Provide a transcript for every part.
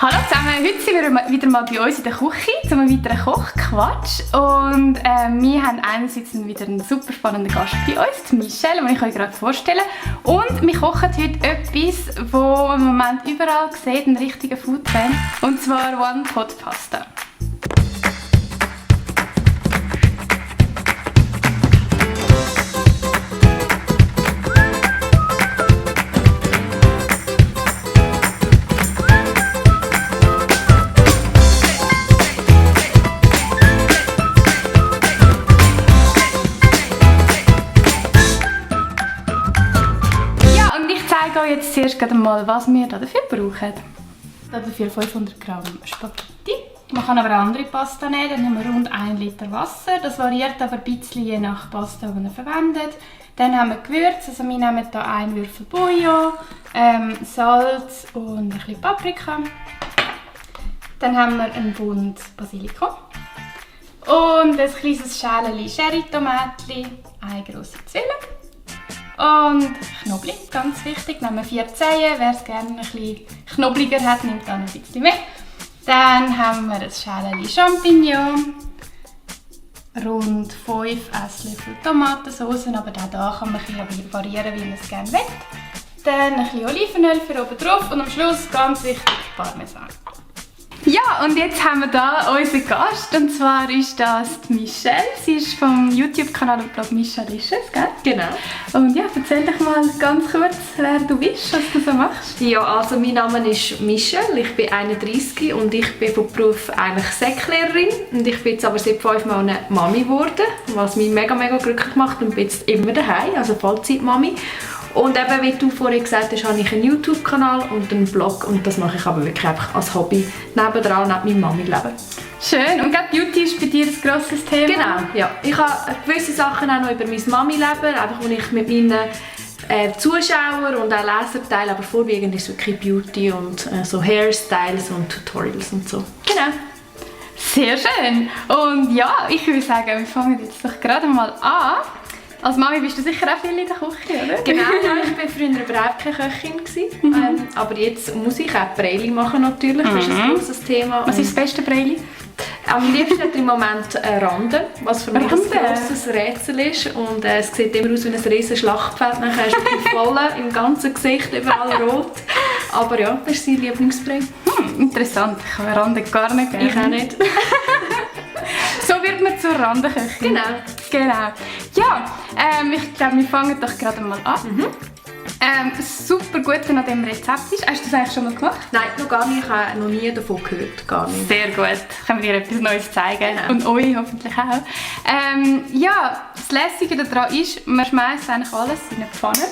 Hallo zusammen, heute sind wir wieder mal bei uns in der Küche zu einem weiteren Kochquatsch. Und wir haben einerseits wieder einen super spannenden Gast bei uns, die Michelle, die ich euch gerade vorstellen. Und wir kochen heute etwas, das im Moment überall sieht, einen richtigen Foodtrend. Und zwar One-Pot-Pasta. Ich zeige euch jetzt zuerst mal, was wir dafür brauchen. Dafür 500 Gramm Spaghetti. Man kann aber auch andere Pasta nehmen. Dann haben wir rund 1 Liter Wasser. Das variiert aber ein bisschen je nach Pasta, die man verwendet. Dann haben wir Gewürze. Also wir nehmen hier 1 Würfel Bouillon, Salz und ein bisschen Paprika. Dann haben wir einen Bund Basilikum. Und ein kleines Schälchen Sherry-Tomatli, 1 grosse Zwiebel. Und Knoblauch, ganz wichtig, nehmen wir 4 Zehen. Wer es gerne ein bisschen knobliger hat, nimmt dann ein bisschen mehr. Dann haben wir ein Schälchen Champignon, rund 5 Esslöffel Tomatensauce, aber auch hier kann man ein bisschen variieren, wie man es gerne will. Dann ein bisschen Olivenöl für oben drauf und am Schluss, ganz wichtig, Parmesan. Ja, und jetzt haben wir hier unseren Gast, und zwar ist das die Michelle. Sie ist vom YouTube-Kanal und Blog Michelicious, gell? Genau. Und ja, erzähl doch mal ganz kurz, wer du bist, was du so machst. Ja, also mein Name ist Michelle, ich bin 31 und ich bin von Beruf eigentlich Säcklehrerin. Und ich bin jetzt aber seit 5 Monaten Mami geworden, was mich mega glücklich macht, und bin jetzt immer daheim, also Vollzeit-Mami. Und eben, wie du vorhin gesagt hast, habe ich einen YouTube-Kanal und einen Blog, und das mache ich aber wirklich einfach als Hobby nebendran, neben meinem Mami-Leben. Schön. Und gerade Beauty ist bei dir ein grosses Thema? Genau, ja. Ich habe gewisse Sachen auch noch über mein Mami-Leben, einfach wo ich mit meinen Zuschauern und auch Lesern teile, aber vorwiegend ist es wirklich Beauty und so Hairstyles und Tutorials und so. Genau. Sehr schön. Und ja, ich würde sagen, wir fangen jetzt doch gerade mal an. Als Mami bist du sicher auch viel in der Küche, oder? Genau, ja, ich war früher überhaupt keine Köchin. Aber jetzt muss ich auch Breili machen natürlich, das ist ein grosses Thema. Was ist das beste Breili? Am liebsten hat im Moment Rande, was für mich ein grosses Rätsel ist. Und es sieht immer aus wie ein riesiges Schlachtfeld. Nachher ist es voll im ganzen Gesicht, überall rot. Aber ja, das ist sein Lieblingsbrei. Interessant, ich habe Rande gar nicht gerne. Ich auch nicht. So wird man zur Randenköchin. Genau. Ja, ich glaube, wir fangen doch gerade mal an. Super gut an diesem Rezept ist. Hast du das eigentlich schon mal gemacht? Nein, noch gar nicht. Ich habe noch nie davon gehört. Gar nicht. Sehr gut. Können wir dir etwas Neues zeigen. Genau. Und euch hoffentlich auch. Ja, das Lässige daran ist, man schmeißt eigentlich alles in eine Pfanne.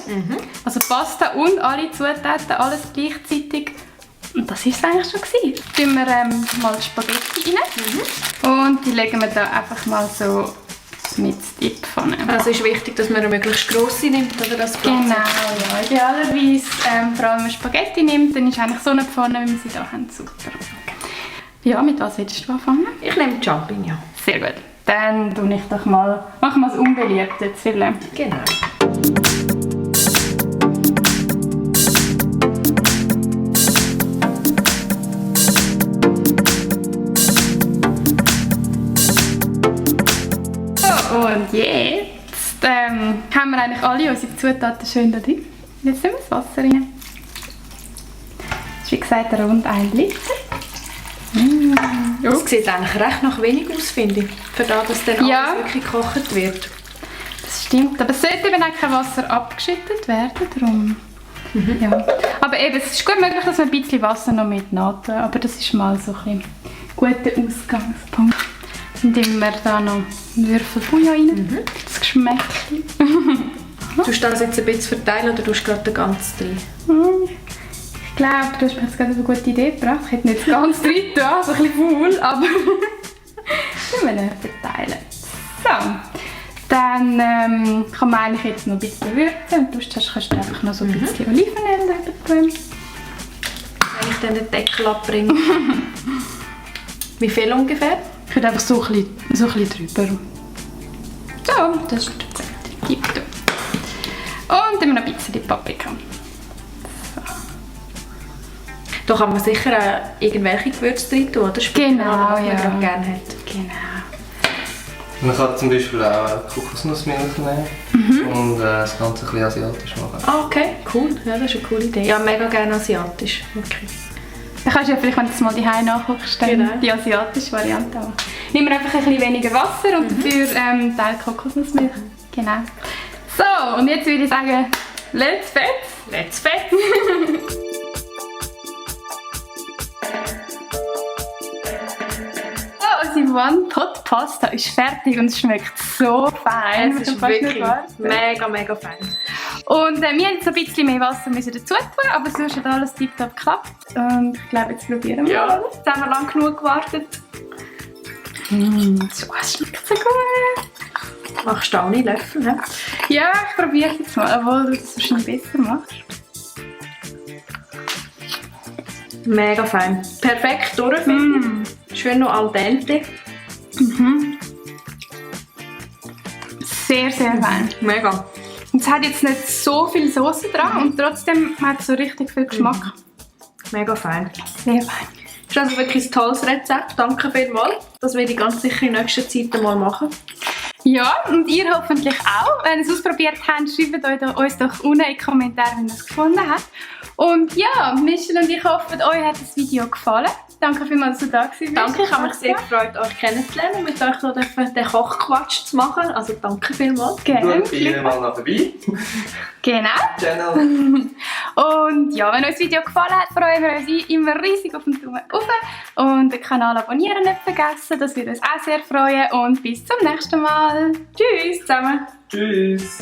Also Pasta und alle Zutaten, alles gleichzeitig. Und das war es eigentlich schon gewesen. Tun wir mal die Spaghetti rein. Und die legen wir da einfach mal so mit in die Pfanne. Also ist wichtig, dass man eine möglichst grosse nimmt, oder das Platz? Genau, ja. Idealerweise, vor allem wenn man Spaghetti nimmt, dann ist eigentlich so eine Pfanne, wie wir sie hier haben, super. Ja, mit was willst du anfangen? Ich nehme Champignon. Sehr gut. Dann tue ich doch mal, machen wir das unbeliebte Zwiebeln. Genau. Und jetzt haben wir eigentlich alle unsere Zutaten schön da drin. Jetzt nehmen wir das Wasser rein. Das ist wie gesagt rund 1 Liter. Das sieht eigentlich recht nach wenig aus, finde ich. Für das, dass dann alles wirklich gekocht wird. Das stimmt, aber es sollte eben auch kein Wasser abgeschüttet werden. Darum. Ja. Aber eben, es ist gut möglich, dass wir ein bisschen Wasser noch mit tun. Aber das ist mal so ein guter Ausgangspunkt. Dann tun wir da noch einen Würfel Bouillon rein, das Geschmäckchen. Tust du das jetzt ein bisschen verteilen oder tust du gerade den ganzen drin? Ich glaube, du hast mir jetzt gerade eine gute Idee gebracht. Ich hätte nicht ganz drin getan, so ein bisschen faul, aber wir können verteilen. So, dann kann man eigentlich jetzt noch ein bisschen würzen und du kannst einfach noch so ein bisschen Olivenöl drüber tun. Wenn ich dann den Deckel abbringe. Wie viel ungefähr? Ich würde einfach so ein bisschen drüber. So, das ist fertig. Und dann noch ein bisschen Paprika. So. Da kann man sicher auch irgendwelche Gewürze drin tun, oder? Genau, was man ja. gerade gerne hat. Genau. Man kann zum Beispiel auch Kokosnussmilch nehmen und das Ganze ein bisschen asiatisch machen. Ah, okay, cool. Ja, das ist eine coole Idee. Ja, mega gerne asiatisch. Okay. Dann kannst du ja vielleicht, wenn du das mal daheim nachkochst, dann Genau. die asiatische Variante machen. Nehmen wir einfach ein bisschen weniger Wasser und dafür Teil Kokosnussmilch. Genau. So, und jetzt würde ich sagen, let's fetz! Let's fett! So, unsere One-Pot-Pasta ist fertig und es schmeckt so fein. Es ist Ich kann fast nicht wirklich warten. mega, mega fein. Und wir haben jetzt ein bisschen mehr Wasser müssen dazu tun, aber sonst hat alles tiptop geklappt. Und ich glaube, jetzt probieren wir mal. Jetzt haben wir lang genug gewartet. So, es schmeckt so gut. Machst du auch nicht Löffel, ne? Ja, ich probiere es jetzt mal, obwohl du das wahrscheinlich besser machst. Mega fein. Perfekt durchfinden. Schön noch al dente. Sehr, sehr fein. Mega. Und es hat jetzt nicht so viel Soße dran und trotzdem hat es so richtig viel Geschmack. Mega fein. Sehr fein. Das ist also wirklich ein tolles Rezept. Danke vielmals. Das werde ich ganz sicher in nächster Zeit einmal machen. Ja, und ihr hoffentlich auch. Wenn ihr es ausprobiert habt, schreibt uns doch unten in die Kommentare, wenn ihr es gefunden habt. Und ja, Michelle und ich hoffen, euch hat das Video gefallen. Danke vielmals, dass du da gewesen bist. Danke, ich habe mich sehr gefreut, euch kennenzulernen und mit euch noch den Kochquatsch zu machen. Also danke vielmals. Gerne. Schaut bei Ihnen mal nach vorbei. Genau. Channel. Und ja, wenn euch das Video gefallen hat, freuen wir uns immer riesig auf den Daumen hoch. Und den Kanal abonnieren nicht vergessen, das würde uns auch sehr freuen. Und bis zum nächsten Mal. Tschüss zusammen. Tschüss.